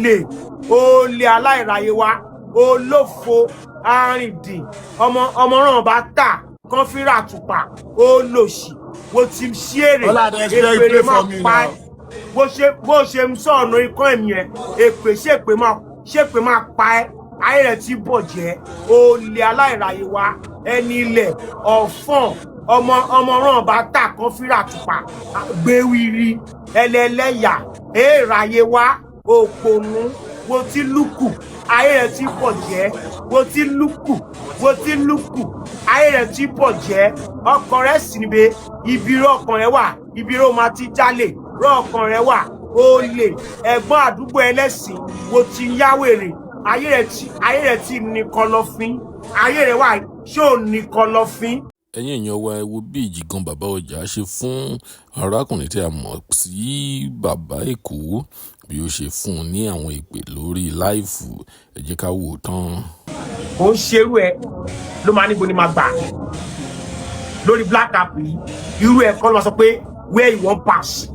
Olè, olè aláìráyé wa, olófo, arìndìn, ọmọ ọmọràn bá tà kọfíra àtùpà, olòṣì, wo ti ṣí èrè. Èpèrè máa pa ẹ́. Bó ṣe ń sọ̀nà ikọ́ ẹ̀mí ẹ̀, èpè ṣèpè máa pa ẹ́. Ayé rẹ̀ ti bọ̀ jẹ́. Olè aláìráyé wa, ẹni ilẹ̀, ọ̀fọ̀n, ọmọ ọmọràn bá tà kọfíra àtùpà, gbéwìrì, ẹlẹ́lẹ́yà, èèràyè wa, òpònú, wo ti lùkù, ayé rẹ̀ ti bọ̀ jẹ́. Wo ti lùkù, wo ti lùkù, ayé rẹ̀ ti bọ̀ jẹ́. Ọkàn rẹ̀ sì níbi ibi rọ ọkàn rẹ̀ wà, ibi rọ máa ti jálè rọ ọkàn rẹ̀ wà. Olè, ẹ̀gbọ́n àdúgbò ẹlẹ́sìn, wo ti yáwèrè. Ayé rẹ̀ ti ní kọ̀lọ̀fín. Ayé rẹ̀ wà, ṣé ò ní kọ̀lọ̀fín? Ẹ̀yin èèyàn wa, ẹ wo bí Ìjìgàn Bàbá Ọjà ṣe fún arákùnrin tí a mọ̀ sí Bàbá Èkó, bí ó ṣe fún un ní àwọn ìpè lórí live. Ẹ jẹ́ ká wò ó tán. Kò ń ṣerú ẹ ló máa níbo ni máa gbà lórí black app yìí. Irú ẹ kọ́ ló máa sọ pé where you wan pass.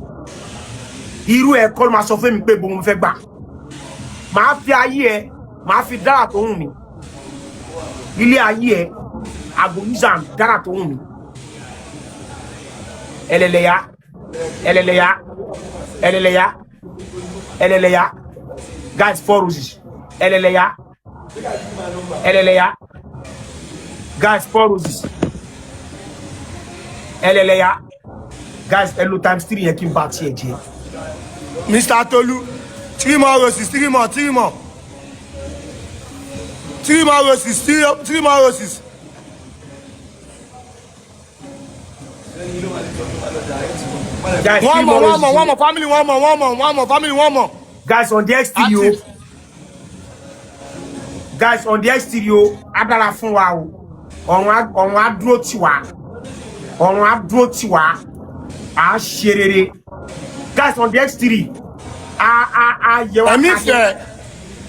Irú ẹ kọ́ ló máa sọ fún mi pé bó mo fẹ́ gbà. Màá fi ayé ẹ, màá fi dára tó hùn mí. Ilé ayé ẹ, agonizam dára tó hùn mí. Ẹlẹlẹya, ẹlẹlẹya, ẹlẹlẹya, ẹlẹlẹya. Guys, four roses. Ẹlẹlẹya, ẹlẹlẹya. Guys, four roses. Ẹlẹlẹya. Guys, ẹ lo times three yẹn kí n bá tiẹ̀ jẹ́. Mr. Tolu, three more roses, three more, three more. Three more roses, three, three more roses. Guys, One three more, more one more, roses. One more, family, one more, one more, one more, family, one more. Guys, on the X3 o. Active. Guys, on the X3 o. Á dára fún wa o. Ọ̀run á dúró tì wá. Ọ̀run á dúró tì wá. À á ṣe rere. Guys, on the X3, á yẹ wá. Ẹ̀mí fẹ́,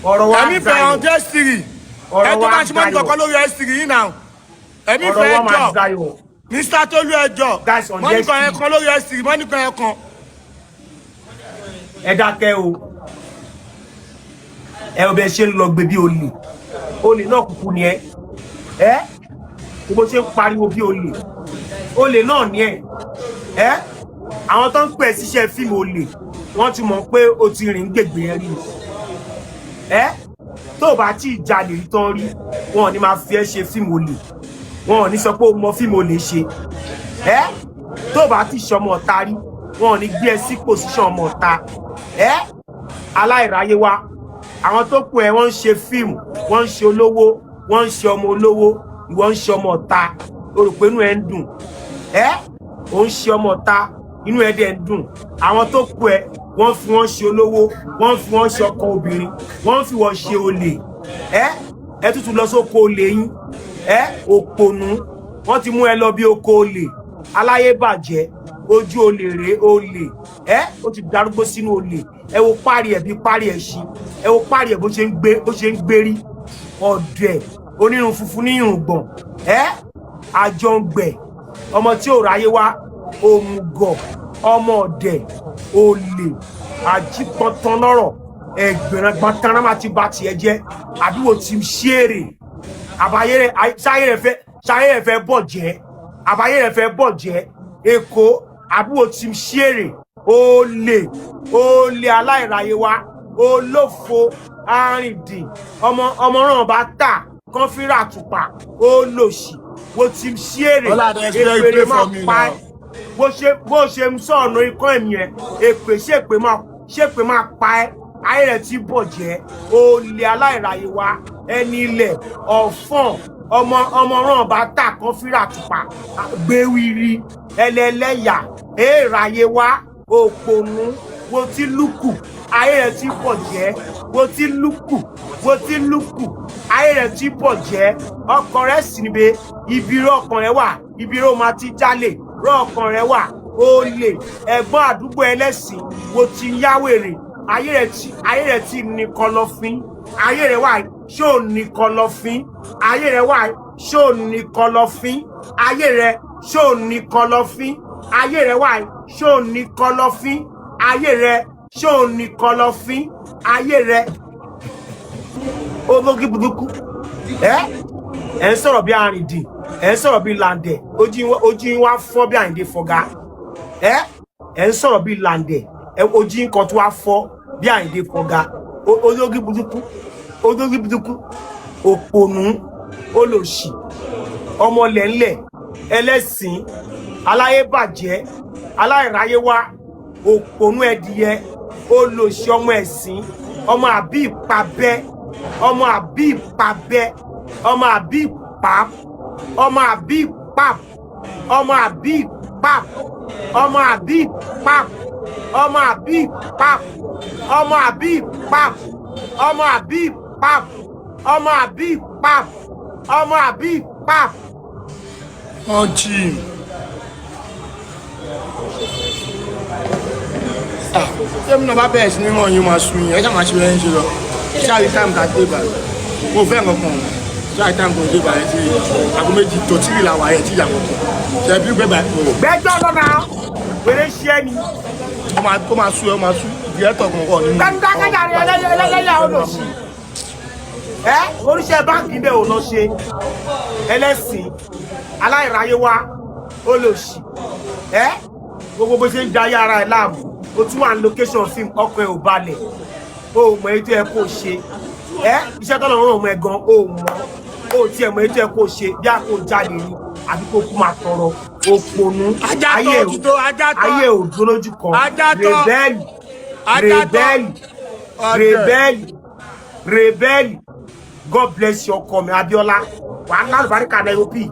Ọ̀rọ̀ wa ẹ̀mí fẹ́ on dayọ̀. S3. Ọ̀rọ̀ Ẹ tó wa bá ṣe mọ́ dayọ̀. nìkan lórí S3 yìí náà. Ẹ̀mí Ọ̀rọ̀ fẹ́ wa máa jọ. dayọ̀. Mr. Tolu, ẹ jọ. Guys, on the Mọ́ nìkan S3. ẹ̀ kan lórí S3, mọ́ nìkan ẹ̀ kan. Ẹ dákẹ́ o. Ẹ ò bẹ ṣe ń lọ gbé bí olè. Olè náà kúkú ni ẹ. Ẹ bó ṣe ń pariwo bí olè, olè náà ni ẹ. Ẹ àwọn tó ń pè síṣẹ́ fíìmù olè, wọ́n ti mọ̀ pé o ti rìn gbègbè yẹn rí. Ẹ tó o bá tí ì jalè rí tán rí, wọn ò ní máa fi ẹ́ ṣe fíìmù olè. Wọn ò ní sọ pé o mọ fíìmù olè ṣe. Ẹ tó o bá tí ì ṣọmọ ọ̀tá rí, wọn ò ní gbé ẹ sí position ọmọ ọ̀tá. Ẹ aláìráyé wa, àwọn tó kù ẹ, wọ́n ń ṣe fíìmù, wọ́n ń ṣe olówó, wọ́n ń ṣe ọmọ olówó. Ìwọ ń ṣe ọmọ ọ̀tá. O rò pé inú ẹ ń dùn. Ẹ ò ń ṣe ọmọ ọ̀tá, inú ẹ dẹ̀ ń dùn. Àwọn tó kù ẹ, wọ́n fi wọ́n ṣe olówó, wọ́n fi wọ́n ṣe ọkọ obìnrin, wọ́n fi wọ́n ṣe olè. Ẹ tútù lọ sóko olè yín. Ẹ òpònú, wọ́n ti mú ẹ lọ bí oko olè. Aláyébàjẹ́, ojú olè rèé. Olè ẹ, ó ti darúgbó sínú olè. Ẹ wo párí ẹ bí párí ẹ ṣí. Ẹ wo párí ẹ bó ṣe ń gbé, bó ṣe ń gbérí. Ọ̀dẹ̀, onírun funfun ní irùngbọ̀n. Ẹ àjọǹgbẹ̀, ọmọ tí ò ráyé wá, òmùgọ̀, ọmọ ọ̀dẹ̀, olè àjípọ̀tán lọ́rọ̀ ẹgbẹ̀rún gbọ̀ntàn máa ti ba tiẹ̀ jẹ́. Àbí wo ti ṣeré? Àbáyé rẹ̀, sáyé rẹ̀ fẹ́ bọ̀ jẹ́. Àbáyé rẹ̀ fẹ́ bọ̀ jẹ́. Èkó, àbí wo ti ṣeré? Olè, olè aláìráyé wa, olófo, arìndìn, ọmọ ọmọràn bá tà kọfíra àtùpà, olòṣì, wo ti ṣeré. Èpèrè máa pa ẹ́. Bó ṣe ń sọ̀nà ikọ́ ẹ̀mí ẹ̀, èpè ṣèpè máa pa ẹ́. Ayé rẹ̀ ti bọ̀ jẹ́. Olè aláìráyé wa, ẹni ilẹ̀, ọ̀fọ̀n, ọmọ ọmọràn bá tà kọfíra àtùpà, gbéwìrì, ẹlẹ́lẹ́yà, èèràyè wa, òpònú, wo ti lùkù, ayé rẹ̀ ti bọ̀ jẹ́. Wo ti lùkù, wo ti lùkù, ayé rẹ̀ ti bọ̀ jẹ́. Ọkàn rẹ̀ sì níbi ibi rọ ọkàn rẹ̀ wà, ibi rọ máa ti jálè rọ ọkàn rẹ̀ wà. Olè, ẹ̀gbọ́n àdúgbò ẹlẹ́sìn, wo ti yáwèrè. Ayé rẹ̀ ti ní kọ̀lọ̀fín. Ayé rẹ̀ wà, ṣé ò ní kọ̀lọ̀fín? Ayé rẹ̀ wà, ṣé ò ní kọ̀lọ̀fín? Ayé rẹ̀, ṣé ò ní kọ̀lọ̀fín? Ayé rẹ̀ wà, ṣé ò ní kọ̀lọ̀fín? Ayé rẹ̀, ṣé ò ní kọ̀lọ̀fín? Ayé rẹ ológi burúkú. Ẹ ń sọ̀rọ̀ bí arìndìn, ẹ ń sọ̀rọ̀ bí làǹdẹ̀, ojú yín wá fọ́ bí Àyìndé Fọ̀gá. Ẹ ń sọ̀rọ̀ bí làǹdẹ̀, ojú yín kan tó wá fọ́ bí Àyìndé Fọ̀gá. Ológi burúkú, ológi burúkú, òpònú, olòṣì, ọmọlẹ̀ńlẹ̀, ẹlẹ́sìn, aláyébàjẹ́, aláìráyéwá, òpònú ẹdìyẹ, olòṣì, ọmọ ẹ̀sìn, ọmọ àbí ìpàbẹ, ọmọ àbí ìpàbẹ, ọmọ àbí ìpàp, ọmọ àbí ìpàp, ọmọ àbí ìpàp, ọmọ àbí ìpàp, ọmọ àbí ìpàp, ọmọ àbí ìpàp, ọmọ àbí ìpàp, ọmọ àbí ìpàp, ọmọ àbí ìpàp. Wọ́n jí i. Ah, ṣé mi náà bá bẹ̀rẹ̀ sí ní ràn yín, máa sun yín? Ẹ ṣáà máa ṣe bẹ́ẹ̀ ń ṣe lọ. Ṣáà rí time ká dé bá, mo fẹ́ nǹkan kan. Ṣáà rí time kò dé bá yẹn tí aago 2 tó tírì làwà yẹn tí ìyàwó kan ṣe bí gbẹ́gbà o. Gbẹ́jọ́ lọ́nà wèrè ṣe é ni. Ó máa sú ẹ, ó máa sú ìdíyẹ́tọ̀ kan kọ́ nínú. Gbẹ́ndákẹ́jà rẹ̀ ẹlẹ́yà olóṣì. Ẹ oríṣẹ́ báńkì bẹ́ẹ̀ ò lọ ṣe, ẹlẹ́sìn, aláìráyéwá, olóṣì. Ẹ gbogbo bó ṣe ń dayé ara ẹ láàmú, o tún wà ní location film, ọkàn ẹ ò balẹ̀, o ò mọ èyí tó yẹ kó o ṣe. Ẹ iṣẹ́ tọ́lọ̀ ń ràn ọmọ ẹ gan, o ò mọ, o ò tiẹ̀ mọ èyí tó yẹ kó o ṣe, bí a kò jáde ni àbí kó kú máa tọrọ, òpònú. Ajá tó Ayé ti tó, ajá tó. Ayé ò dúró lójú kan. Ajá tó. Rebel. Ajá tó. Rebel. Ọdẹ. Rebel, rebel. God bless you. Ọkọ mi Abiola, wàá lálùbáríkà Nairobi,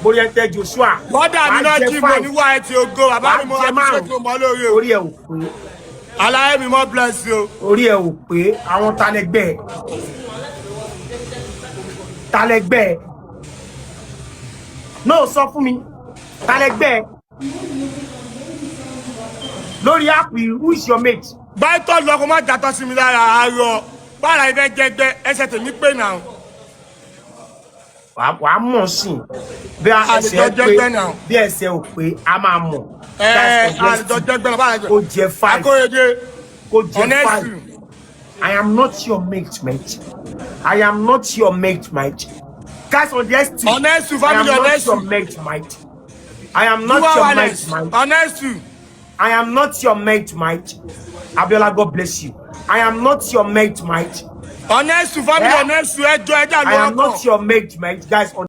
Moriente Joshua. Bọ́dà mi Wàá náà jẹ jí mo five. ní wá ẹ ti ògo bàbá mi, mo Wàá jẹ àti ṣé márùn. kí o mọ lórí o. Orí ẹ ò pé. Aláyé mi mọ́, bless you. Orí ẹ ò pé. Àwọn talẹgbẹ talẹgbẹ náà, sọ fún mi, talẹgbẹ lórí app yìí? Who is your mate? Báyìí tó lọ, kó má jàtọ̀ sí mi lára àárọ̀ bára ibẹ̀ jẹgbẹ́ ẹsẹ̀ tèmi pé náà. Wàá mọ̀ sí bí ẹsẹ̀ Àlejò ẹ pé jẹgbẹ́ náà. Bí ẹsẹ̀ ò pé, a máa mọ̀. Ẹ Guys, God bless àlejò you. jẹgbẹ́ náà bára Kó jẹ five. Akóyede. Kó jẹ Honestly. five. I am not your mate, mate. I am not your mate, mate. Guys on the S2. Honestly, I am family, not honestly. your mate, mate. I am not Dual your mate, wireless. mate. Honestly. I am not your mate, mate. Abiola, God bless you. I am not your mate, mate. Honestly, family. Eh? Honestly, ẹjọ ẹjà I am ló not ọkọ. your mate, mate. Guys on